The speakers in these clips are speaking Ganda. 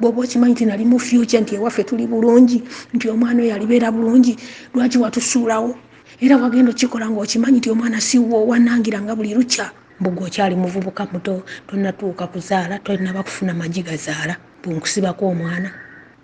Bw'oba okimanyi nti nali mu future, nti ewaffe tuli bulungi, nti omwana oyo alibeera bulungi, lwaki watusuulawo? Era wagenda okikola ng'okimanyi nti omwana si wo, wanangira nga buli lukya. Mbuga okyali muvubuka muto, tonnatuuka kuzaala, tonnaba kufuna magi gazaala, bunkusibako omwana.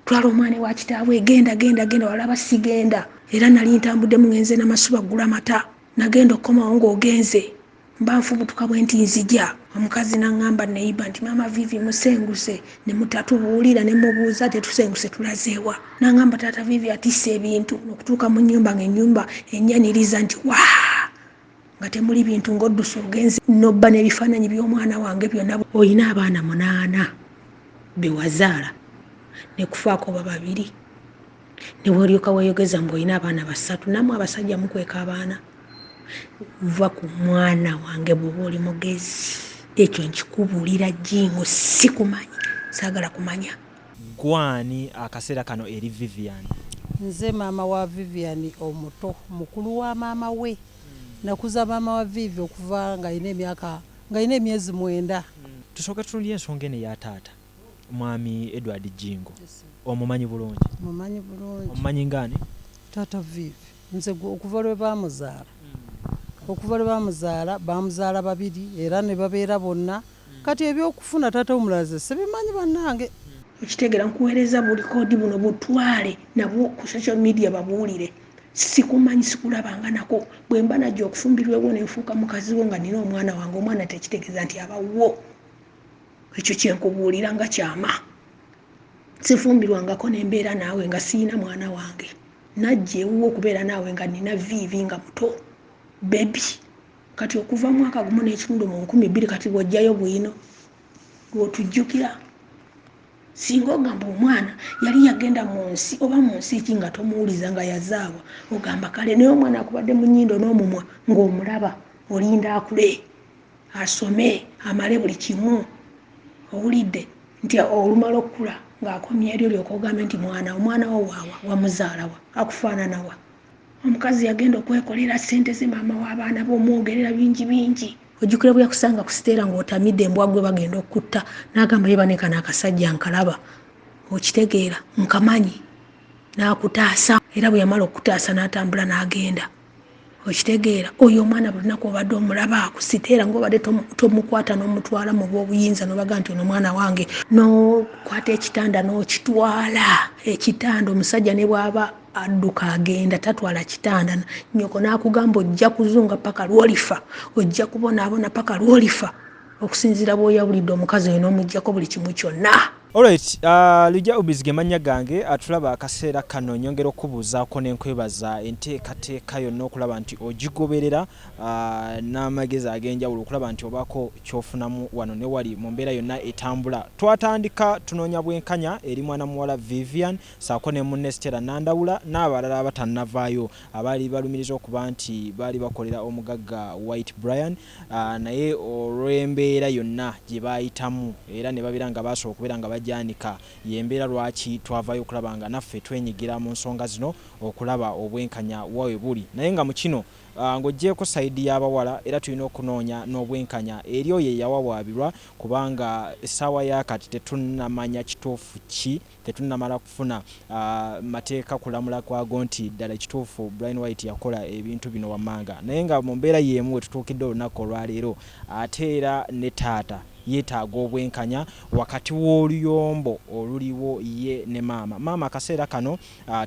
Twala omwana ewa kitaawe, genda genda genda, walaba sigenda. Era nali ntambuddemu ngenze namasuba ggula mata, nagenda okukomawo ng'ogenze. Mba nfubutuka bwe nti nzija. Omukazi n'aŋŋamba neighbor nti maama Vivi musenguse, ne mutatubuulira, ne mubuuza tetusenguse tulazeewa. N'aŋŋamba taata Vivi atisse ebintu, okutuuka mu nnyumba ng'ennyumba ennyaniriza nti waa, nga temuli bintu, ng'oddusa ogenze n'obba n'ebifaananyi by'omwana wange byonna. Olina abaana 8 be wazaala, ne kufaako oba 2, ne weeryoka weeyogeza mbu olina abaana 3. Nammwe abasajja mukweka abaana. Va ku mwana wange bw'oba oli mugezi. Ekyo nkikubuulira Jjingo, sikumanyi, saagala kumanya. Gwani akaseera kano eri Vivian? Nze maama wa Vivian omuto, mukulu wa maama we. Nakuza maama wa Vivi okuva ng'alina emyaka, ng'alina emyezi 9. Tusooke tutunulire ensonga eno eya taata, mwami Edward Jjingo. Omumanyi bulungi? Mumanyi bulungi. Omumanyi ng'ani? Taata Vivi. Nze okuva lwe baamuzaala. Okuva lwe baamuzaala, baamuzaala 2 era ne babeera bonna. Kati ebyokufuna taata omulala sibimanyi bannange. Okitegeera, nkuweereza buli koodi buno butwale nabwo ku social media babuwulire. Sikumanyi, sikulabanga nako. Bwe mba najja okufumbirwa ewo ne nfuuka mukazi wo nga nina omwana wange, omwana tekitegeeza nti aba wuwo. Ekyo kye nkubuulira nga kyama. Sifumbirwangako ne mbeera naawe nga siyina mwana wange. Najja ewuwo okubeera naawe nga nina Vivi nga muto, baby. Kati okuva mwaka 1.5 mu 2000 kati bw'ojjayo bwino lw'otujjukira. Singa ogamba omwana yali yagenda mu nsi oba mu nsi ki nga tomuwuliza nga yazaalwa, ogamba kale, naye omwana akubadde mu nnyindo n'omumwa ng'omulaba, olinda akule, asome, amale buli kimu. Owulidde nti olumala okukula ng'akomye eryo lyoka ogambe nti mwana, omwana wo waawa, wamuzaala wa, akufaanana wa? Omukazi yagenda okwekolera ssente ze, maama w'abaana be omwogerera bingi bingi. Ojjukira bwe yakusanga ku Stella ng'otamidde embwa gwe bagenda okutta, n'agamba ye bane kano akasajja nkalaba, okitegeera, nkamanyi, n'akutaasa. Era bwe yamala okutaasa n'atambula n'agenda. Okitegeera, oyo omwana buli lunaku obadde omulaba ku Stella ng'obadde tomukwata n'omutwala mu bw'obuyinza n'obaga nti ono mwana wange, n'okwata ekitanda n'okitwala. Ekitanda omusajja ne bw'aba adduka agenda tatwala kitanda, nnyoko n'akugamba ojja kuzunga paka lw'olifa, ojja kubonaabona paka lw'olifa, okusinziira bw'oyawulidde omukazi oyo n'omuggyako buli kimu kyonna. Alright, Lijja Ubizige mannya gange, atulaba akaseera kano nyongera okubuuzaako ne nkwebaza enteekateeka yonna okulaba nti ogigoberera, n'amagezi ag'enjawulo okulaba nti obaako ky'ofunamu wano ne wali mu mbeera yonna etambula. Twatandika tunoonya bwenkanya eri mwana muwala Vivian ssaako ne munne Stella Nandawula n'abalala abatannavaayo abaali balumiriza okuba nti baali bakolera omugagga White Brian, naye olw'embeera yonna gye baayitamu era ne babeera nga baasobola okubeera nga bajaanika. Y'embeera lwaki twavaayo okulaba nga naffe twenyigira mu nsonga zino okulaba obwenkanya wa we buli. Naye nga mu kino, ng'oggyeeko sayidi y'abawala, era tulina okunoonya n'obwenkanya eri oyo eyawawaabirwa, kubanga essaawa ya kati tetunnamanya kituufu ki, tetunnamala kufuna mateeka kulamula kwago nti ddala ekituufu Brian White yakola ebintu bino wammanga. Naye nga mu mbeera y'emu we tutuukidde olunaku olwaleero, ate era ne taata yeetaaga obwenkanya wakati w'oluyombo oluliwo ye ne maama. Maama akaseera kano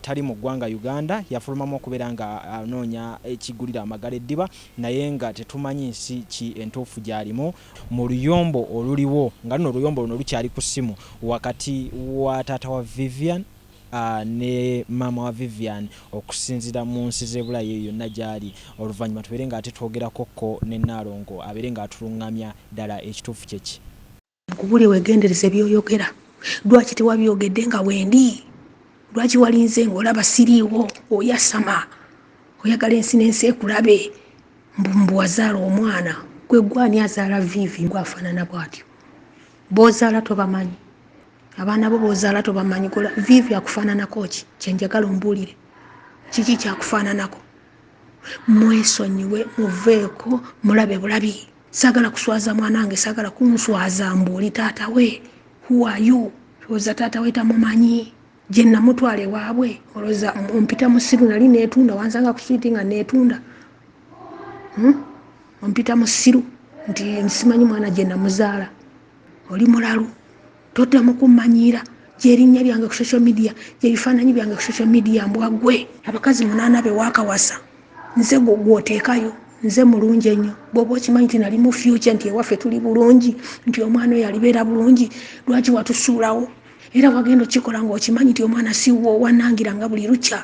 tali mu ggwanga Uganda, yafulumamu okubeera nga anoonya ekigulira amagala eddiba, naye nga tetumanyi nsi ki entuufu gy'alimu mu luyombo oluliwo, nga luno oluyombo luno lukyali ku ssimu wakati wa taata wa Vivian ne maama wa Vivian okusinziira mu nsi z'e Bulaaya eyo yonna gy'ali. Oluvannyuma tubeere ng'ate twogerako ko ne Nnaalongo abeere ng'atulungamya ddala ekituufu kye ki. Nkubulye weegendereze by'oyogera. Lwaki tewabyogedde nga wendi? Lwaki walinze ng'olaba siriiwo oyasama? Oyagala ensi n'ensi ekulabe mbu wazaala omwana. Gwe gwani azaala Vivi gwafaanana bw'atyo? B'ozaala tobamanyi. Abaana bo b'ozaala tobamanyi. Kola Vivi akufaananako ki? Kye njagala ombuulire. Kiki kyakufaananako? Mwesonyiwe, muveeko, mulabe bulabi. Saagala kuswaza mwana wange, saagala kunswaza mbu oli taata we. Who are you? Olowooza taata we tamumanyi? Gye namutwala ewaabwe, olowooza ompita musiru? Nali neetunda, wansanga ku street nga neetunda. Ompita musiru nti simanyi mwana gye namuzaala? Oli mulalu, toddamu kummanyiira. Gyerinnya lyange ku social media, gyebifaananyi byange ku social media. Mbwa gwe, abakazi 8 be waakawasa, nze gwoteekayo. Nze mulungi ennyo. Bw'oba okimanyi nti nali mu future, nti ewaffe tuli bulungi, nti omwana oyo alibeera bulungi, lwaki watusuulawo? Era wagenda okikola ng'okimanyi nti omwana si wo. Wanangira nga buli lukya,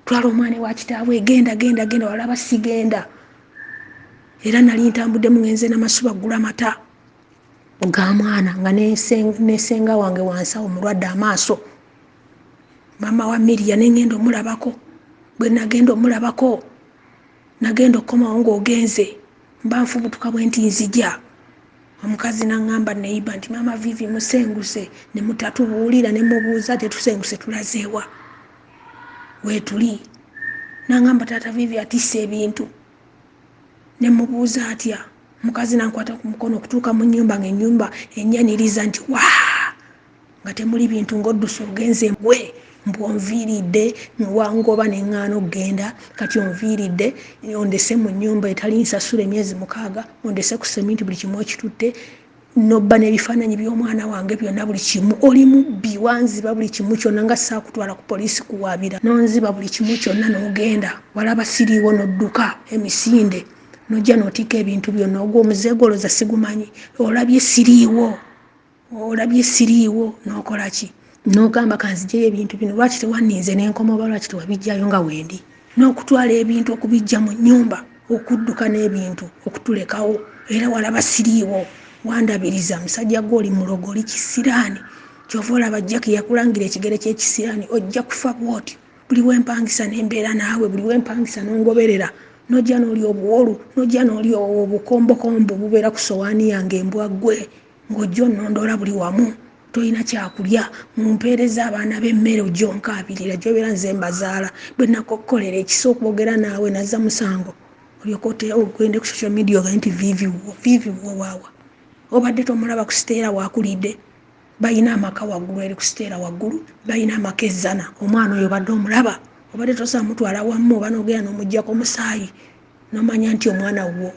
twala omwana ewa kitaawe, genda, genda, genda. Walaba sigenda. Era nali ntambuddemu, ngenze namasuba ggula mata ga mwana, nga nesenga wange wansawo omulwadde amaaso, maama wa Miria, nengenda omulabako. Bwe nagenda omulabako, nagenda okukomawo ng'ogenze. Mba nfubutuka bwe nti nzija, omukazi naŋŋamba, neiba, nti maama Vivi musenguse, ne mutatubuulira. Ne mubuuza, tetusenguse, tulazeewa weetuli? Naŋŋamba taata Vivi atisse ebintu. Ne mubuuza atya? Omukazi nankwata ku mukono okutuuka mu nnyumba, ng'ennyumba enyaniriza nti wa nga temuli bintu, ng'oddusa ogenze. Gwe mbu onviiridde, wangoba neŋŋaana okugenda. Kati onviiridde, ondese mu nnyumba etali nsasula emyezi 6, ondese ku seminti, buli kimu okitutte, nobba n'ebifaananyi by'omwana wange byonna, buli kimu. Oli mubbi, wanziba buli kimu kyonna nga saakutwala ku poliisi kuwaabira. Nonziba buli kimu kyonna n'ogenda. Walaba siriiwo n'odduka emisinde, nojja n'otikka ebintu byonna. Ogwo omuzeego olowooza sigumanyi? Olabye siriiwo, olabye siriiwo, n'okola ki? N'ogamba kanziggyeyo ebintu bino. Lwaki tewanninze n'enkoma, oba lwaki tewabiggyayo nga wendi? N'okutwala ebintu, okubiggya mu nnyumba, okudduka n'ebintu, okutulekawo. Era walaba siriiwo, wandabiriza. Musajja gwe, oli mulogo, oli kisiraani. Kyova olaba Jackie yakulangira ekigere ky'ekisiraani, ojja kufa bw'otyo. Buli wempangisa nembeera naawe, buli wempangisa n'ongoberera, nojja n'olya obuwolu, nojja n'olya obukombokombo bubeera ku sowaani yange. Embwa ggwe, ng'ojja onnondoola buli wamu, tolina kyakulya. Mumpeereza abaana b'emmere, ojja onkaabirira gyobeera nze mbazaala. Bwe nakokkolera ekisa okwogera naawe, nazza musango, olyoka ogende ku social media ogambe nti Vivi wo. Vivi wo waawa? Obadde tomulaba ku Siteera waakulidde? Balina amaka waggulu eri ku Siteera waggulu, balina amaka ezzana. Omwana oyo obadde omulaba? Obadde tosobola mutwala wammu, oba n'ogenda n'omuggyako musaayi n'omanya nti omwana wo?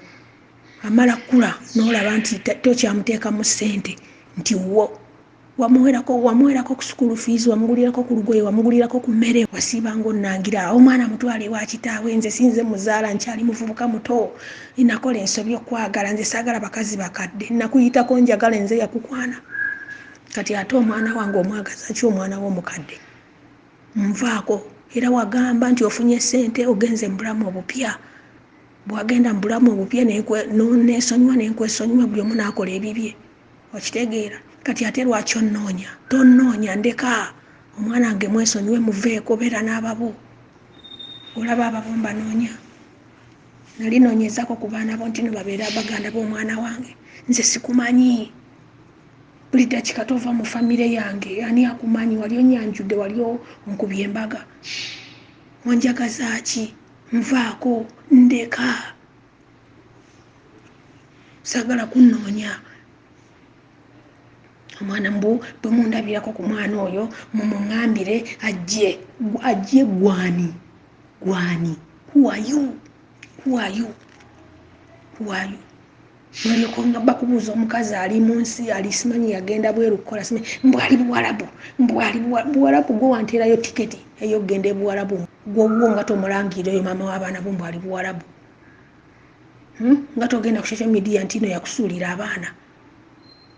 Amala kkula n'olaba nti tokyamuteekamu ssente nti wo. Wamuwerako, wamuwerako ku school fees, wamugulirako ku lugoye, wamugulirako ku mmere. Wasiiba ng'onnangira omwana mutwale wa kitaawe, nze sinze muzaala, nkyali muvubuka muto, nakola ensobi okwagala, nze saagala bakazi bakadde, nakuyitako njagala nze yakukwana. Kati ate omwana wange omwagaza ki, omwana w'omukadde? Nvaako. Era wagamba nti ofunye ssente, ogenze mu bulamu obupya. Bwagenda mu bulamu obupya, neesonyiwa, nenkwesonyiwa, buli omu n'akola ebibye. Okitegeera? Kati ate lwaki onnoonya? Tonnoonya, ndeka. Omwana wange mwesonyiwe, muveeko, beera n'ababo. Olaba ababo mbanoonya? Nali noonyezaako ku baana bo nti no babeera baganda b'omwana wange? Nze sikumanyi. Buli dakiika tova mu famire yange. Ani akumanyi? Wali onyanjudde? Wali onkubye embaga? Wanjagaza ki? Nvaako, ndeka, saagala kunnoonya. Omwana mbu bwe mundabirako ku mwana oyo, mumuŋŋambire ajje. Ajje gwani? Gwani? Who are you? Who are you? Who are you? Nolyoka nga bakubuuza omukazi ali mu nsi, ali simanyi yagenda bweru kukola, simanyi mbu ali Buwalabu, mbu ali Buwalabu. Gwe wanteerayo tiketi ey'okugenda e Buwalabu? Gwowwo nga tomulangira oyo maama w'abaana bo mbu ali Buwalabu? Nga togenda ku social media nti no yakusuulira abaana.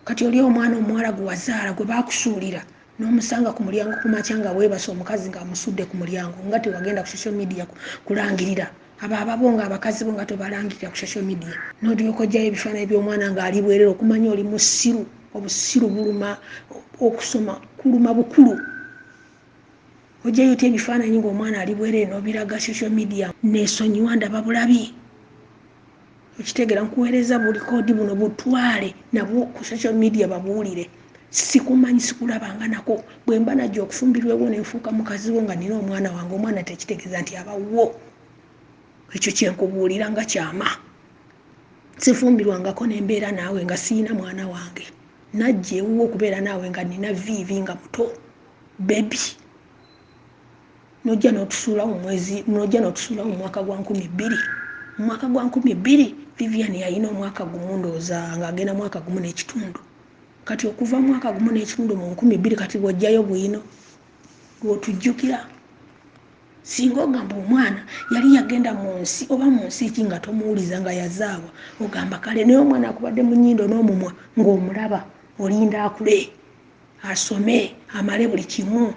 Kati oli omwana omuwala gwe wazaala, gwe bakusuulira, n'omusanga ku mulyango ku makya nga weebase, omukazi ng'amusudde ku mulyango, nga tewagenda ku social media kulangirira abo ababo, nga abakazi bo nga tobalangirira ku social media, n'olyoka ojjayo ebifaananyi by'omwana ng'ali bwerere. Okumanya oli musiru. Obusiru buluma, okusoma kuluma bukulu. Ojjayo otya ebifaananyi ng'omwana ali bwerere n'obiraga social media? Neesonyiwa, ndaba bulabi. Okitegeera? Nkuweereza buli koodi, buno butwale nabwo ku social media babuwulire. Sikumanyi, sikulabanga nako. Bwe mba najja okufumbirwewo nenfuuka mukazi wo nga nina omwana wange, omwana tekitegeeza nti abawo. Ekyo kyenkubuulira nga kyama. Sifumbirwangako nembeera naawe nga siina mwana wange. Najja ewuwo okubeera naawe nga nina Viivi nga muto baby, nojja n'otusuulawo mwezi, nojja n'otusuulawo mu mwaka gwa 2000. Mu mwaka gwa 2000 Vivian yalina omwaka gumu, ndowooza ng'agenda mwaka gumu n'ekitundu. Kati okuva mwaka gumu n'ekitundu mu 2000, kati bw'ojjayo bwino lw'otujjukira. Singa ogamba omwana yali yagenda mu nsi oba mu nsi ki nga tomuwuliza nga yazaawa, ogamba kale, naye omwana akubadde mu nnyindo n'omumwa ng'omulaba, olinda akule asome amale buli kimu.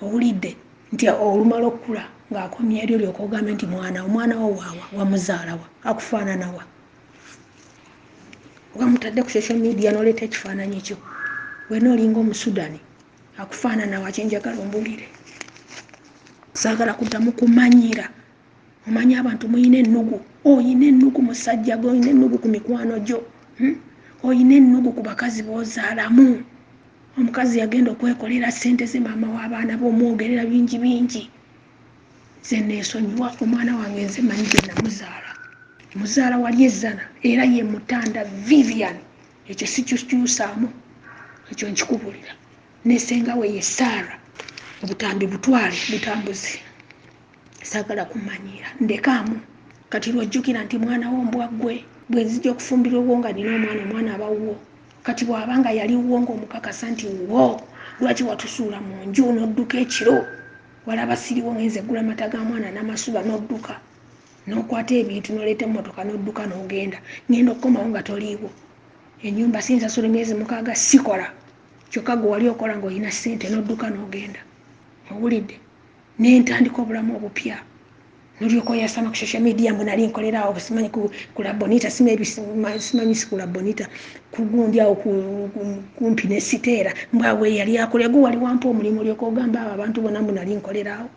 Owulidde nti olumala okukula ng'akomye eryo lyoka ogambe nti mwana, omwana wo waawa, wamuzaalawa, akufaananawa? Wamutadde ku social media n'oleeta ekifaananyi kyo wena olinga Omusudani, akufaananawa? Kyenjagala ombuulire. Saagala kuddamu kumanyira. Omanyi abantu muyina ennugu, oyina ennugu musajja gwe, oyina ennugu ku mikwano gyo, Oyina ennugu ku bakazi b'ozaalamu. Omukazi yagenda okwekolera ssente ze, maama w'abaana b'omwogerera bingi bingi. Nze neesonyiwa omwana wange, nze manyi gye namuzaala. Muzaala wali ezzana era ye Mutanda Vivian, ekyo sikikyusaamu, ekyo nkikubulira. Ne ssenga we ye Sarah. Obutambi butwale butambuze, saagala kumanyira, ndekaamu. Kati lwojjukira nti mwana wo mbwa ggwe, bwe nzija okufumbirwa owwo nga nina omwana, omwana aba wuwo. Kati bw'aba nga yali wuwo ng'omukakasa nti wuwo, lwaki watusuula mu nju n'odduka ekiro? Walaba siriwo ngenze ggula mata ga mwana n'amasuba, n'odduka n'okwata ebintu n'oleeta emmotoka n'odduka n'ogenda. Ngenda okukomawo nga toliiwo. Ennyumba sinsasula emyezi 6 sikola, kyokka gwe wali okola ng'olina ssente n'odduka n'ogenda. Owulidde? Ne ntandika obulamu obupya. Nolyoka oyasama ku social media mbu nali nkolera awo simanyi ku La Bonita, simanyi si ku La Bonita, kugundi awo kumpi ne Siteera, mbu awo yali akolera. Gwe wali wampa omulimu olyoka ogamba abo abantu bonna mbu nali nkolera awo.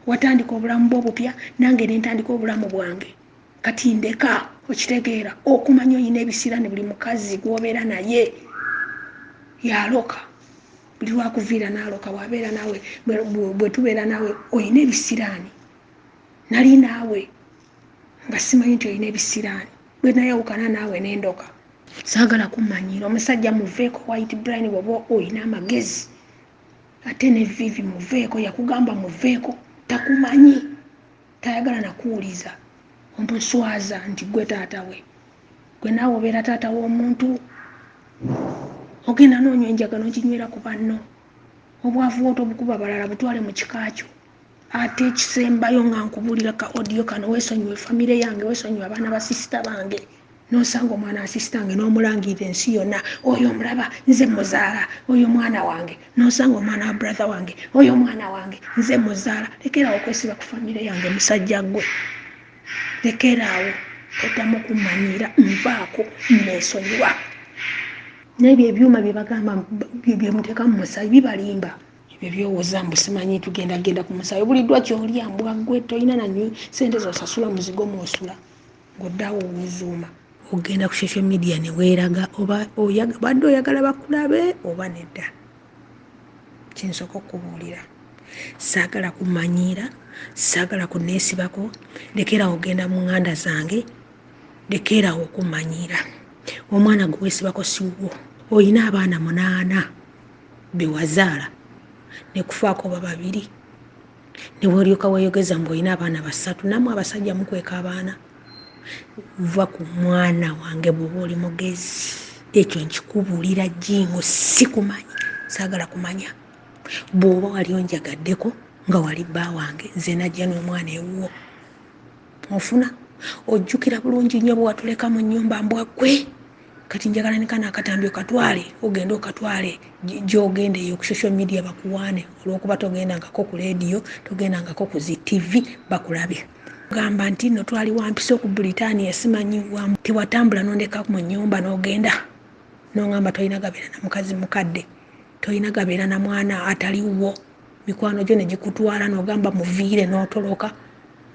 Watandika obulamu bwo obupya, nange ne ntandika obulamu bwange. Kati ndeka, okitegeera okumanya oyina ebisirani, buli mukazi gw'obeera naye yaloka, buli lwakuviira n'aloka. Bw'abeera naawe, bwe tubeera naawe oyina ebisiraani. Nali naawe nga simanyi nti oyina ebisiraani, bwe nayawukana naawe n'endoka. Saagala kumanyira. Omusajja muveeko, White Brain, bw'oba oyina amagezi. Ate ne Vivi muveeko, yakugamba muveeko, takumanyi, tayagala nakuwuliza. Omuswaza nti gwe taata we, gwe naawe obeera taata w'omuntu. Ogenda n'onywa enjaga n'oginywera ku banno. Obwavu bwo tobukuba balala, butwale mu kika kyo. Ate ekisembayo nga nkubuulira ka audio kano, weesonyiwe famire yange, weesonyiwe abaana ba sisita bange. N'osanga omwana wa sisita wange n'omulangirira ensi yonna, oyo omulaba nze muzaala, oyo mwana wange. N'osanga omwana wa brother wange, oyo mwana wange nze muzaala. Lekeraawo okwesiba ku famire yange musajja ggwe, lekeraawo, toddamu kumanyira, nvaako, neesonyiwa. N'ebyo ebyuma bye bagamba bye muteeka mu musaayi bibalimba. Ebyo byowoza mbu simanyi tugenda genda ku musaayi, obuliddwa ky'olya mbwa ggwe, tolina nanywi ssente z'osasula muzigo mw'osula ng'oddawo owuzuuma. Ogenda ku social media ne weeraga oba badde oyagala bakulabe oba nedda. Kinsooka okukubuulira, saagala kumanyiira, saagala kunneesibako. Lekeraawo ogenda mu ŋŋanda zange, lekeraawo okumanyiira. Omwana gwe weesibako si wuwo. Oyina abaana 8 be wazaala ne kufaako oba 2, ne weeryoka weeyogeza mbu oyina abaana 3. Nammwe abasajja mukweka abaana. Va ku mwana wange bw'oba oli mugezi, ekyo nkikubuulira jjingo, sikumanyi, saagala kumanya. Bw'oba wali onjagaddeko nga wali bba wange, nze najja n'omwana ewuwo. Ofuna ojjukira bulungi nnyo bwe watuleka mu nnyumba mbwa ggwe. Kati njagala ne kano akatambi okatwale, ogende okatwale gy'ogenda eyo ku social media bakuwaane, olw'okuba togendangako ku leediyo, togendangako ku zi TV bakulabe. Gamba nti nno twali wampisa ku Bulitaaniya, simanyi tewatambula n'ondeka mu nnyumba n'ogenda n'ongamba tolina gabeera na mukazi mukadde, tolina gabeera na mwana atali wuwo, mikwano gyo ne gikutwala n'ogamba muviire n'otoloka,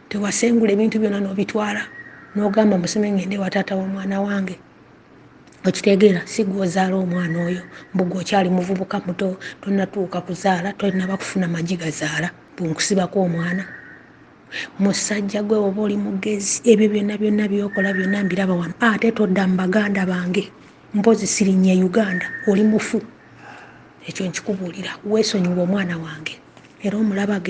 tewasengula ebintu byonna n'obitwala n'ogamba musime ngende ewa taata w'omwana wange. Okitegeera, si gwe ozaala omwana oyo, mbu gwe okyali muvubuka muto, tonnatuuka kuzaala, tonnaba kufuna magi gazaala, mbu nkusibako omwana. Musajja gwe oba oli mugezi, ebyo byonna byonna by'okola byonna mbiraba wano. Ate todda mu baganda bange, Mpozi sirinnye Uganda, oli mufu. Ekyo nkikubuulira, weesonyiwe omwana wange. Era omulaba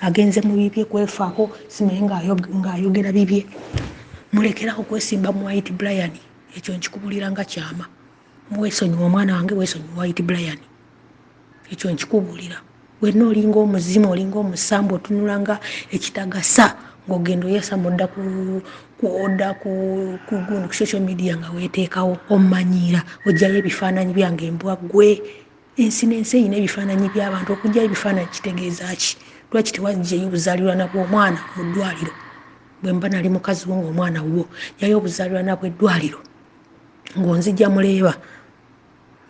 agenze mu bibye kwefaako, simanyi ng'ayogera bibye. Mulekerawo okwesimba mu White Brian, ekyo nkikubuulira nga kyama. Weesonyiwe omwana wange, weesonyiwe White Brian, ekyo nkikubuulira. Wenna olinga omuzimu, olinga omusambu, otunula nga ekitagasa, ng'ogenda oyasama odda ku social media nga weeteekawo omumanyiira, oggyayo ebifaananyi byange embwa ggwe. Ensi n'ensi erina ebifaananyi by'abantu, okuggyayo ebifaananyi kitegeeza ki? Lwaki tewaggyeyo obuzaalirwana bw'omwana mu ddwaliro? Bwe mba nali mukazi wo ng'omwana wuwo, ggyayo obuzaalirwana bw'eddwaliro ng'onzijja muleeba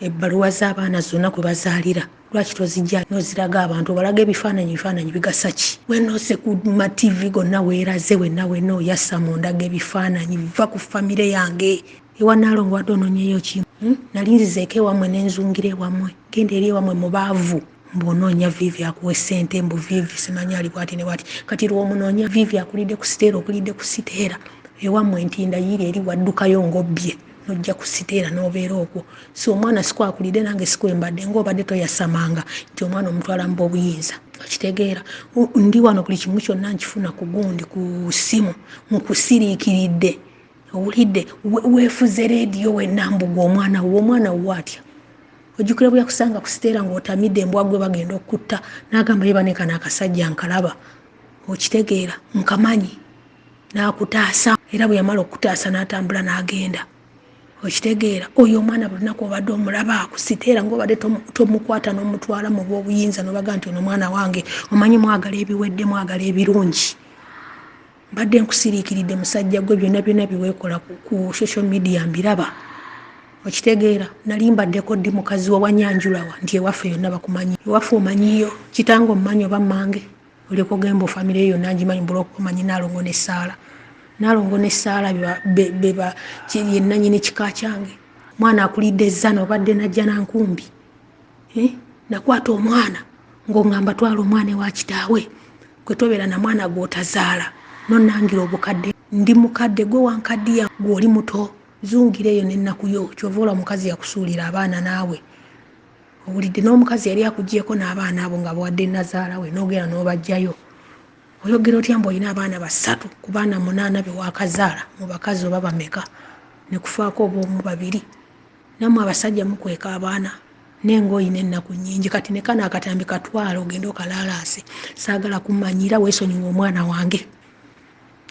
ebbaluwa z'abaana zonna kwe bazaalira. Lwaki tozijja n'oziraga abantu, obalaga ebifaananyi? Ebifaananyi bigasa ki? Wenoose ku ma TV gonna weeraze, wenna wenna oyasama ondaga ebifaananyi. Va ku famire yange. Ewa Nnaalongo wadde onoonyeyo ki? Nali nzizeeko ewammwe ne nzungira ewammwe. Genda eri ewammwe mu baavu. Mbu onoonya Vivi akuwe ssente, mbu Vivi simanyi ali bw'ati ne bw'ati. Kati lw'omunoonya Vivi akulidde ku siteera, okulidde ku siteera. Ewammwe Ntinda yiiri eri waddukayo ng'obbye, n'ojja ku siteera n'obeera okwo. Si omwana sikwakulidde nange sikwembadde, ng'obadde toyasamanga nti omwana omutwala mu b'obuyinza. Okitegeera? Ndi wano buli kimu kyonna nkifuna ku gundi ku ssimu, nkusiriikiridde. Owulidde? Weefuze leediyo wenna mbu gwe omwana wo, omwana wo atya? Ojjukira bwe yakusanga ku siteera ng'otamidde embwa gwe bagenda okutta, n'agamba ye bane kano akasajja nkalaba. Okitegeera? Nkamanyi. N'akutaasa, era bwe yamala okukutaasa n'atambula n'agenda. Okitegeera? Oyo omwana buli lunaku obadde omulaba ku siteera ng'obadde tomukwata n'omutwala mu b'obuyinza n'obaga nti ono mwana wange, omanyi mwagala ebiwedde, mwagala ebirungi. Mbadde nkusiriikiridde musajja gwe, byonna byonna bye weekola ku social media mbiraba. Okitegeera? Nali mbaddeko ddi mukazi wo wanyanjulawa nti ewaffe yonna bakumanyi. Ewaffe omanyiyo, kitange omumanyi oba mmange? Olyoka ogemba famire yo yonna ngimanyi, mbula okumanyi Nnaalongo ne Ssaala. Nnaalongo ne Ssaala ye nnannyini kika kyange. Mwana akulidde ezzana obadde najja na nkumbi. Nakwata omwana ng'oŋŋamba twala omwana ewa kitaawe, gwe tobeera na mwana gw'otazaala, nonnangira obukadde. Ndi mukadde, gwe wankaddiya, gwe oli muto. Zungira eyo n'ennaku yo, ky'ova olaba omukazi yakusuulira abaana naawe. Owulidde n'omukazi yali akuggyeeko n'abaana abo nga bawadde nnazaala we, n'ogenda n'obaggyayo. Oyogera otya mbu olina abaana 3 ku baana 8 be waakazaala mu bakazi oba bameka, ne kufaako oba omu babiri. Nammwe abasajja mukweka abaana n'engoyi n'ennaku nnyingi. Kati ne kano akatambi katwala ogende okalaalaase. Saagala kumanyira, weesonyiwe omwana wange.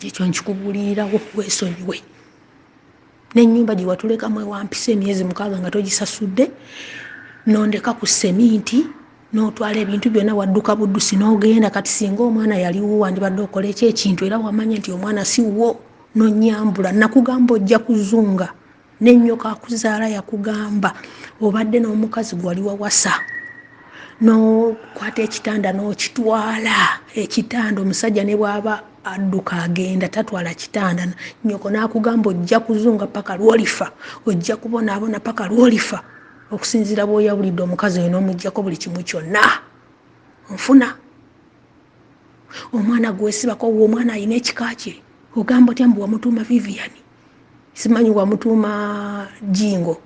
Ekyo nkikubuulirirawo, weesonyiwe. N'ennyumba gye watulekamu ewampisa emyezi 6 nga togisasudde, n'ondeka ku seminti, n'otwala ebintu byonna wadduka buddusi n'ogenda. Kati singa omwana yaliwo wandibadde okola ekyo ekintu, era wamanya nti omwana si wuwo, n'onnyambula. Nakugamba ojja kuzunga, n'ennyoka akuzaala yakugamba obadde n'omukazi gwe wali wawasa, n'okwata ekitanda n'okitwala. Ekitanda omusajja ne bw'aba adduka agenda tatwala kitanda. Nnyoko n'akugamba ojja kuzunga paka lw'olifa, ojja kubonaabona paka lw'olifa, okusinziira bw'oyawulidde omukazi oyo n'omuggyako buli kimu kyonna. Nfuna omwana gwesibako, wo omwana alina ekika kye. Ogamba otya mbu wamutuuma Vivian, simanyi wamutuuma Jingo.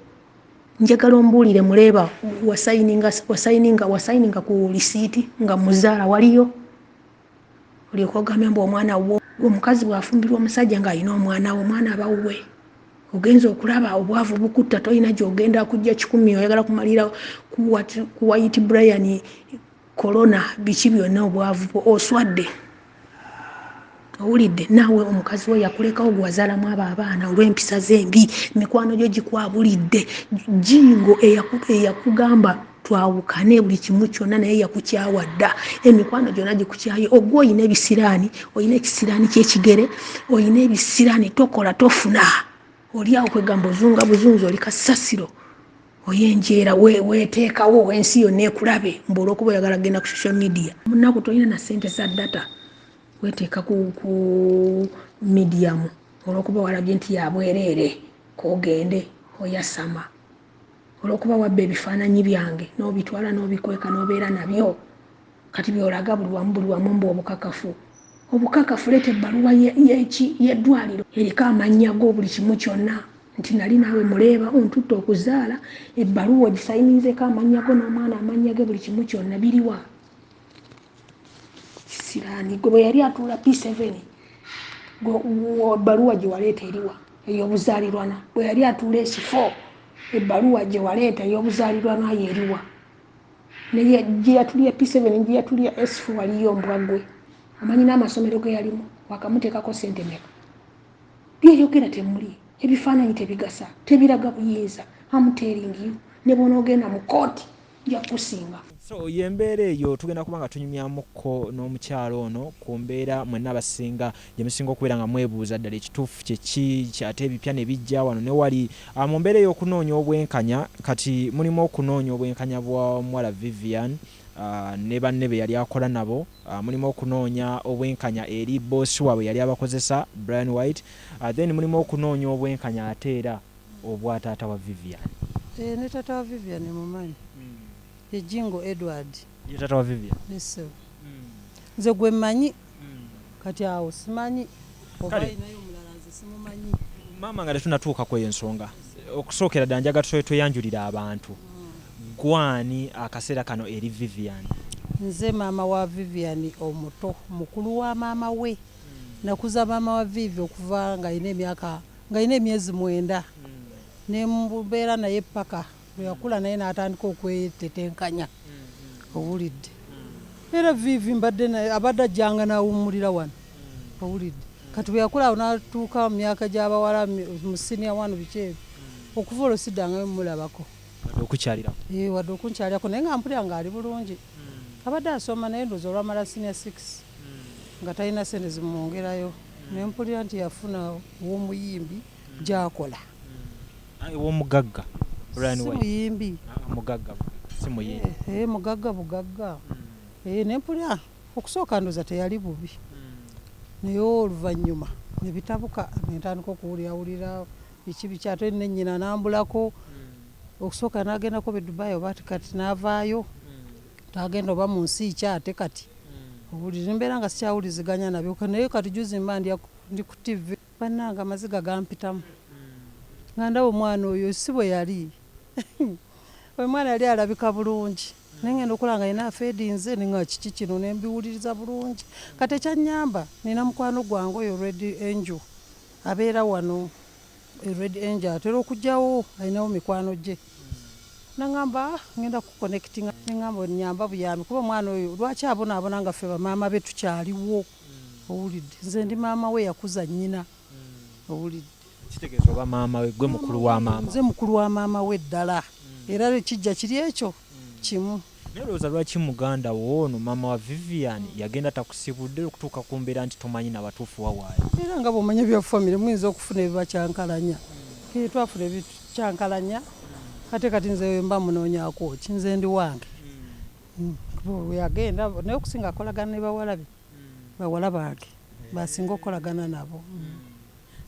Njagala ombuulire muleeba, wasayininga ku lisiiti nga muzaala waliyo? Olyoka ogambe mbu omwana wo, omukazi bw'afumbirwa omusajja ng'alina omwana we, omwana aba wuwe. Ogenza okulaba obwavu bukutta, tolina gy'ogenda kujja 1,000, oyagala kumalira ku White Brian Corona biki byonna obwavu bwo, oswadde. Owulidde? Naawe omukazi wo yakulekawo gwe wazaalamu abo abaana olw'empisa ze embi, mikwano gyo gikwabulidde. Jingo eyakugamba twawukane buli kimu kyonna naye yakukyawa dda, emikwano gyonna gikukyaye. Ogwo olina ebisiraani, olina ekisiraani ky'ekigere, olina ebisiraani, tokola tofuna. Oli awo kwegamba ozunga buzunzi, oli kasasiro, oyenjeera, weeteekawo ensi yonna ekulabe mbu olw'okuba oyagala kugenda ku social media. Munaku tolina na ssente za data, weeteeka ku medium olw'okuba walabye nti ya bwereere, k'ogende oyasama. Olw'okuba wabba ebifaananyi byange n'obitwala n'obikweka n'obeera nabyo, kati by'olaga buli wamu buli wamu mbu obukakafu. Obukakafu, leeta ebbaluwa y'eddwaliro eriko amannya go buli kimu kyonna. Nti nali naawe muleeba ontutte okuzaala, ebbaluwa ogisayininzeeko amannya go n'omwana amannya ge, buli kimu kyonna biriwa? Kisiraani gwe. Bwe yali atuula P7, ebbaluwa gye waleeta eriwa ey'obuzaalirwana? Bwe yali atuula S4, ebbaluwa gye waleeta ey'obuzaalirwana yo eriwa? Naye gye yatulya P7, gye yatulya S4 waliyo? Mbwa gwe, omanyi n'amasomero ge yalimu wakamuteekako sente meka? Byeyogera temuli, ebifaananyi tebigasa, tebiraga buyinza. I'm telling you, ne bw'onoogenda mu kooti nja kukusinga. So yembeera eyo, tugenda kuba nga tunyumyamukko n'omukyalo ono ku mbeera mwenna abasinga gye musinga okubeera nga mwebuuza ddala ekituufu kyeki, ate ebipya ne bijja wano ne wali. Mu mbeera ey'okunoonya obwenkanya, kati mulimu okunoonya obwenkanya bwa omuwala Vivian ne banne be yali akola nabo, mulimu okunoonya obwenkanya eri boosi waabwe yali abakozesa, Brian White, then mulimu okunoonya obwenkanya ate era obwa taata wa Vivian. Eh, ne taata wa Vivian mumanyi, ye Jingo Edward. Ye taata wa Vivian? Nesebo, nze gwe mmanyi kati awo simanyi oba alinayo omulala, nze simumanyi. Maama, nga tetunatuuka ku eyo ensonga, okusookera ddala njaga tweyanjulira abantu. Gwani akaseera kano eri Vivian? Nze maama wa Vivian omuto, mukulu wa maama we. Nakuza maama wa Vivi okuva nga alina emyaka, nga alina emyezi 9, nembeera naye paka lwe yakula, naye n'atandika okwetetenkanya, owulidde? Era Vivi mbadde naye, abadde ajjanga n'awummulira wano, owulidde? Kati bwe yakula awo n'atuuka mu myaka gy'abawala, mu senior one, biki ebyo, okuva olwo siddangayo mumulabako. Wadde okukyalirako? Eh, wadde okunkyalirako, naye nga mpulira ng'ali bulungi. Abadde asoma, naye ndowooza olwamala senior six nga talina sente zimwongerayo, naye mpulira nti yafuna ow'omuyimbi gy'akola. Ew'omugagga Brian Si White? Muyimbi. Ah, mugagga, si muyimbi. Eh, mugagga bugagga. Eh, ne mpulira okusooka ndowooza teyali bubi, naye oluvannyuma ne bitabuka, ne ntandika okuwulirawulira biki biki, ate ne nnyina nambulako. Okusooka n'agendako be Dubai oba kati n'avaayo, tagenda oba mu nsi ki ate kati, owulira embeera nga sikyawuliziganya nabyo. Naye kati juzi mba ndi ku TV, bannange, amaziga gampitamu nga ndaba omwana oyo. Si bwe yali, omwana yali alabika bulungi, naye ngenda okulaba nga yina afedinze, nenga kiki kino, nembiwuliriza bulungi. Kati ekyanyamba, nina mukwano gwange oyo Red Angel, abeera wano e Red Angel, atera okugjawo, alinawo mikwano gye. Nagamba, "Ah, ngenda kuconnectinga." Neŋamba, nyamba buyambi, kuba omwana oyo lwaki abonaabona nga ffe bamaama be tukyaliwo? Owulidde? Nze ndi maama we, yakuza nnyina, owulidde? Kitegeeza oba maama we, gwe mukulu wa maama? Nze mukulu wa maama we ddala, era ekijja kiri ekyo kimu. Naye olowooza lwaki muganda wo ono, maama wa Vivian, yagenda takusibudde okutuuka ku mbeera nti tomanyi nabatuufu wawaayo? Era nga bwomanya bya famire, muyinza okufuna ebibakyankalanya. Twafuna ebikyankalanya, ate kati nze mba munoonyako ki? Nze ndi wange. Bwe yagenda, naye okusinga akolagana ne bawala be, bawala bange basinga okukolagana nabo.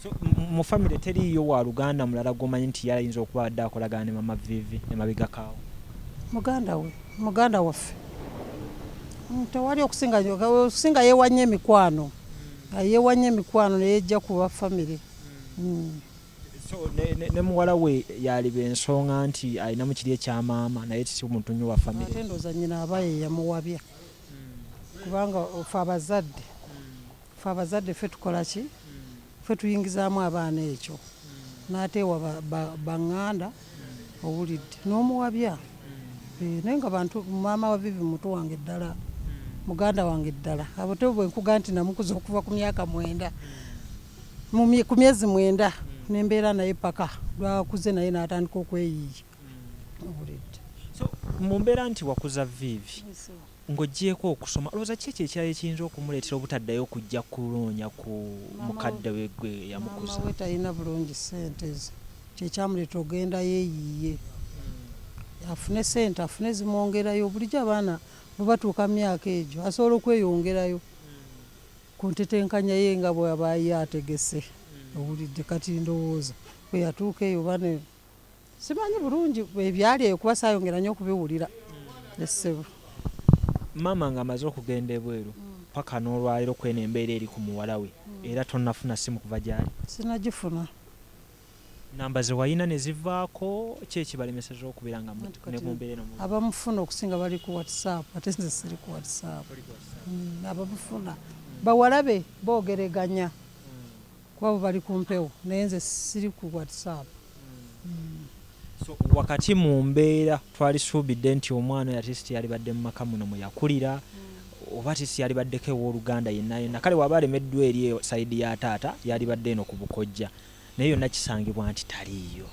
So mu famire teriiyo wa luganda mulala gwomanyi nti yayinza okuba adde akolagana ne mama Vivi emabegakaawo? Muganda we, muganda waffe. Tewali, okusinga yeewanya emikwano, yeewanya emikwano neyejja kuba famire. So ne muwala we yaliba ensonga nti alinamu kiri ekya maama, naye si muntu nnyo wa famire. Ate ndowooza nnyina aba ye yamuwabya, kubanga fe abazadde ffe tukola ki? Ffe tuyingizaamu abaana ekyo, n'ateewa baŋŋanda, owulidde, n'omuwabya. Eh, naye nga bantu, maama wa Vivi mutu wange ddala, muganda wange ddala. Abo te bwe nkuga nti namukuza okuva ku myaka 9, ku myezi 9, nembeera naye paka lwakuze, naye n'atandika okweyiiya, owulidde? So mu mbeera nti wakuza Vivi, ng'oggyeeko okusoma, olowooza ki ekyo ekirala ekiyinza okumuleetera obutaddayo okujja kunoonya ku mukadde we gwe yamukuza? Maama we talina bulungi ssente ezo, kyekyamuleetera ogenda yeeyiiye afune ssente, afune zimwongerayo. Bulijjo abaana bwe batuuka mu myaka egyo, asobola okweyongerayo ku ntetenkanya ye nga bw'aba ye ategese, owulidde? Kati ndowooza bwe yatuuka eyo, oba ne simanyi bulungi ebyali eyo, kuba saayongera nnyo okubiwulira, essebo. Maama ng'amaze okugenda ebweru, paka n'olwaleero kweno embeera eri ku muwala we, era tonnafuna simu kuva gy'ali? Sinagifuna. Namba ze wayina ne zivaako, ki ekibalemeseza okubeera nga Anti kati ne mu mbeera eno abamufuna okusinga bali ku WhatsApp, ate nze siri ku WhatsApp. Abamufuna bawala be boogereganya kuba bo bali ku mpewo, naye nze siri ku WhatsApp. So wakati mu mbeera twalisuubidde nti omwana oyo at least yalibadde mu maka muno mwe yakulira, oba at least yalibaddeko ew'oluganda yenna yenna, kale waba alemeddwa eri eyo side ya taata, yalibadde eno ku bukojja, naye yonna kisangibwa nti taliiyo.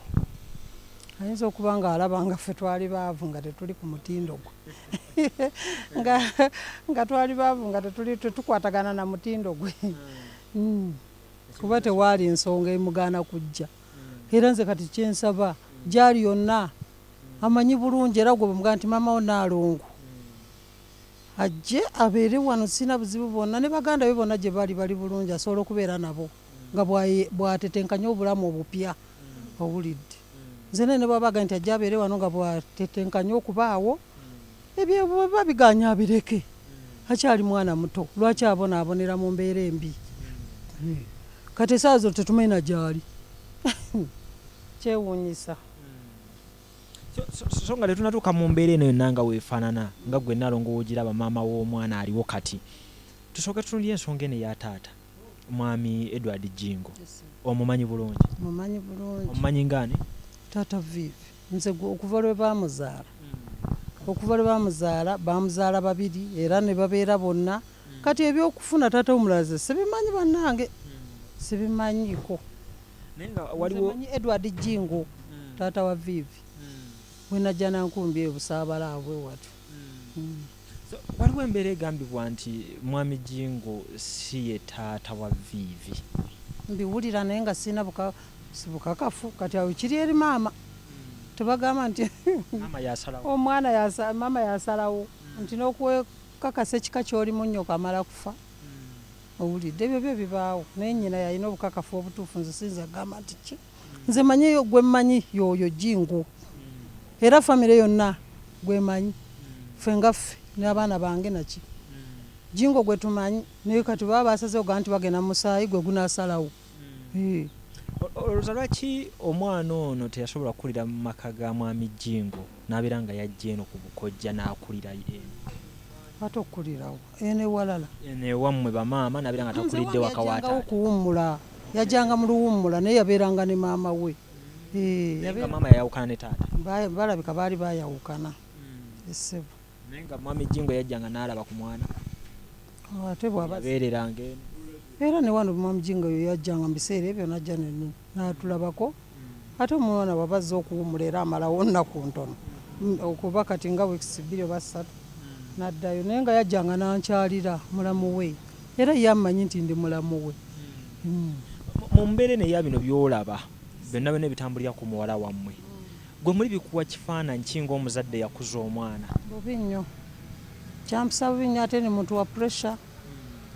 Ayinza okuba ng'alaba nga ffe twali baavu nga tetuli ku mutindo gwe, nga twali baavu nga tetukwatagana na mutindo gwe. Kuba tewaali nsonga emugaana kujja. Era nze kati kyensaba gyali yonna amanyi bulungi, era gwe bwemugamba nti maama wo Nnaalongo ajje abeere wano, sirina buzibu bwonna, ne baganda be bonna gye bali bali bulungi, asobola okubeera nabo nga bw'atetenkanya obulamu obupya owulidde. Nze naye ne bw'aba agambye nti ajje abeere wano nga bw'atetenkanya okubaawo, ebyo bwe biba bigaanye abireke, akyali mwana muto, lwaki abonaabonera mu mbeera embi? Kati essaawa zino tetumanyi na gy'ali. Kyewuunyisa. So nga tetunnatuuka mu mbeera eno yonna nga weefaanana, nga ggwe Nnaalongo w'ogiraba maama w'omwana aliwo kati, tusooke tutunuulire ensonga eno eya taata, Mwami Edward Jjingo. Omumanyi bulungi? Mumanyi bulungi. Omumanyi ng'ani? Taata Vivi. Nze okuva lwe baamuzaala. Okuva lwe baamuzaala, baamuzaala babiri era ne babeera bonna. Kati ebyokufuna taata w'omulala nze sibimanyi bannange. Sibimanyiiko. Naye nga waliwo Nze manyi Edward Jjingo, taata wa Vivi. We najja nankumbi eyo Busaabala awo bwe watyo. So, waliwo embeera egambibwa nti Mwami Jjingo si ye taata wa Vivi. Mbiwulira naye nga sirina bukakafu. Kati awo kiri eri maama. Tebagamba nti Maama yasalawo. Omwana maama yasalawo nti n'okwekakasa ekika ky'olimu nnyoko amala kufa. Owulidde ebyo byo bibaawo, naye nnyina yalina obukakafu obutuufu, nze siyinza kugamba nti ki. Nze manyi gwe mmanyi y'oyo Jjingo. Era famire yonna gwe mmanyi. Ffe nga ffe n'abaana bange naki. Jjingo gwe tumanyi, naye kati baba basazeewo gamba nti bagenda mu musaayi gwe gunaasalawo. Olowooza lwaki omwana ono teyasobola kukulira mu maka ga Mwami Jjingo n'abeera nga yajja eno ku bukojja n'akulira eno? Ate okukulirawo eno ewalala. Eno ewammwe bamaama n'abeera nga takulidde waka wa Nze wange taata. yajjangawo kuwummula, yajjanga mu luwummula naye yabeeranga ne maama we. Naye nga maama yayawukana ne taata. Balabika baali baayawukana. Essebo. Naye nga Mwami Jjingo yajjanga n'alaba ku mwana. Ate bw'aba Yabeereranga eno. Era ne wano Mwami Jjingo yo yajjanga mu biseera ebyo n'ajja n'atulabako. Ate omwana bw'aba azze okuwummula era amalawo nnaku ntono. Okuba kati nga weeks 2 oba 3 n'addayo. Naye nga yajjanga n'ankyalira mulamu we. Era ye amanyi nti ndi mulamu we. Mu mbeera eno eya bino by'olaba, byonna byonna ebitambulira ku muwala wammwe, gwe muli bikuwa kifaananyi ki ng'omuzadde yakuza omwana? Bubi nnyo. Kyampisa bubi nnyo ate ni muntu wa pressure.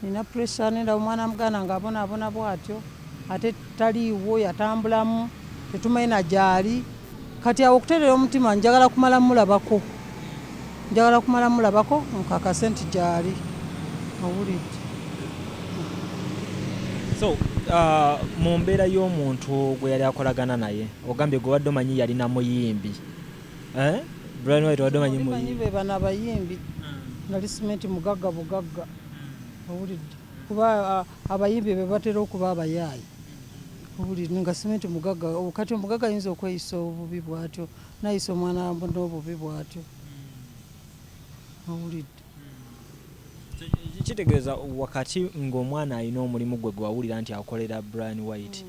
Nina pressure nenda omwana muganda ng'abonaabona bw'atyo, ate taliiwo, yatambulamu, tetumanyi na gy'ali. Kati awo okutereera omutima njagala kumala mulabako. Njagala kumala mulabako nkakase nti gy'ali. Owulidde. So, mu mbeera y'omuntu gwe yali akolagana naye, ogambye gwe wadde omanyi yalina muyimbi. Brian White wadde omanyi Manyi muyimbi. be bano abayimbi. Nali simenti mugagga bugagga. Owulidde. Kuba abayimbi be batera okuba abayaayi. Owulidde nga simenti mugagga. Kati omugagga ayinza okweyisa obubi bw'atyo, n'ayisa omwana n'obubi bw'atyo. Owulidde. Kitegeeza wakati ng'omwana alina omulimu gwe gwe wawulira nti akolera Brian White,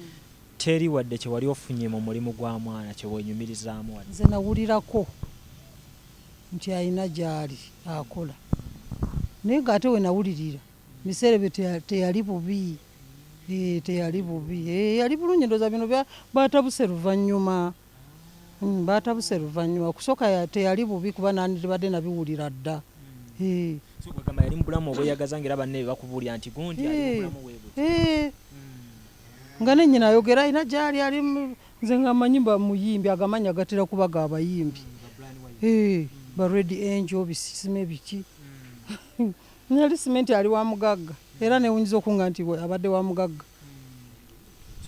teri wadde kye wali ofunye mu mulimu gwa mwana kye weenyumirizaamu wadde? Nze nawulirako nti alina gy'ali akola, naye ng'ate we nawulirira biseera ebyo teyali bubi. Teyali bubi. Yali bulungi, ndowooza bino baatabuse luvannyuma. Baatabuse luvannyuma. Okusooka teyali bubi kuba nandibadde nabiwulira dda. So kwegamba yali mu bulamu obweyagaza ng'era banne be bakubuulira nti gundi ali mu bulamu bwe buti. Nga ne nnyina ayogera alina gy'ali, ali nze nga mmanyi mba muyimbi, agamannya gatera kuba ga bayimbi. Ba Red Angel, bisisime biki. Nali simenti ali wa mugagga era newunyiza okunga nti abadde wa mugagga.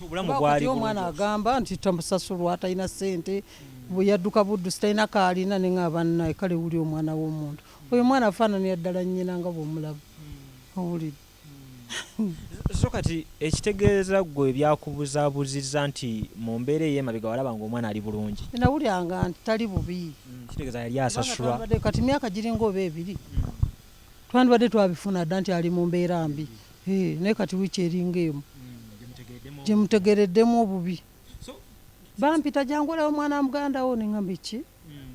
So obulamu Kuba bwali kati omwana bulungi. agamba nti tamusasulwa, talina ssente, bwe yadduka buddusi talina kaalina, ne nga bannaye kale wuli omwana w'omuntu oyo omwana afaananira ddala nnyina nga bw'omulaba, owulidde? So kati ekitegeeza gwe byakubuzaabuzizza nti mu mbeera ey'emabega walaba ng'omwana ali bulungi? Nawulyanga nti tali bubi. Kitegeeza yali asasulwa. Kubanga twandibadde- kati myaka giringa oba 2 twandibadde twabifuna dda nti ali mu mbeera mbi. Naye kati wiiki eringa emu gyemutegereddemu obubi. Bampita jangu olabe omwana wa muganda wo, ne ŋŋamba ki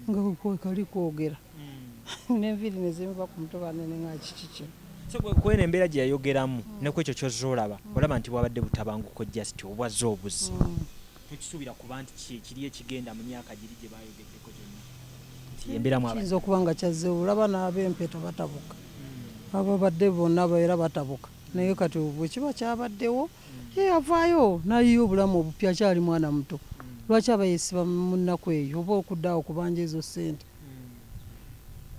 nga kali kwogera n'enviiri ne zinva ku mutwe banne, ne ŋŋamba kiki kino. So kweno embeera gye yayogeramu ne ku ekyo ky'ozze olaba, olaba nti bwabadde butabanguko just obwazze obuzzi. Tokisuubira kuba nti kiri ekigenda mu myaka giri gye bayogeddeko gyonna nti embeera mwabadde. Kiyinza okuba nga kyazzeewo, olaba n'ab'empeta batabuka, ababadde bonna baera batabuka, naye kati bwe kiba kyabaddewo ye avaayo n'ayiya obulamu obupya, akyali mwana muto. Lwaki aba yeesiba mu nnaku eyo oba okudda awo kubanja ezo ssente?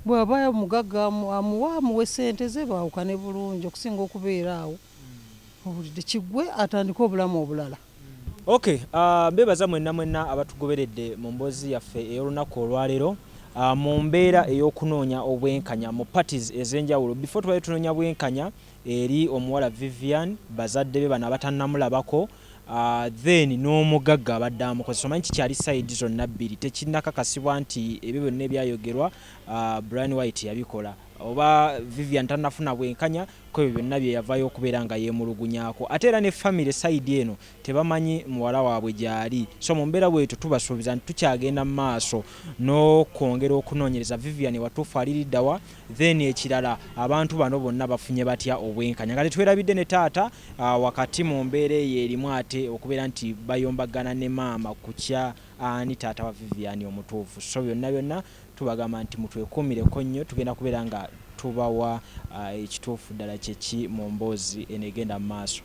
Bw'aba mugagga amuwa amuwe ssente ze baawukane bulungi okusinga okubeera awo. Owulidde, kiggwe atandike obulamu obulala. Okay, mbebaza mwenna mwenna abatugoberedde mu mboozi yaffe ey'olunaku olwaleero mu mbeera ey'okunoonya obwenkanya mu parties ez'enjawulo. Before tubadde tunoonya bwenkanya eri omuwala Vivian, bazadde be bano abatannamulabako, then n'omugagga abadde amukozesa. Omanyi kikyali side zonna bbiri, tekinnakakasibwa nti ebyo byonna ebyayogerwa Brian White yabikola oba Vivian tannafuna bwenkanya ko ebyo byonna bye yavaayo okubeera nga yeemulugunyaako. Ate era ne family side eno tebamanyi muwala waabwe gy'ali. So mu mbeera bwetyo tubasuubiza nti tukyagenda mu maaso n'okwongera okunoonyereza Vivian watuufu aliriddawa, then ekirala abantu bano bonna bafunye batya obwenkanya, nga tetwerabidde ne taata wakati mu mbeera eyo erimu ate okubeera nti bayombagana ne maama ku kya ani taata wa Vivian omutuufu. So byonna byonna tubagamba nti mutwekuumireko nnyo, tugenda kubeera nga tubawa ekituufu ddala kyeki mu mboozi eno egenda mu maaso.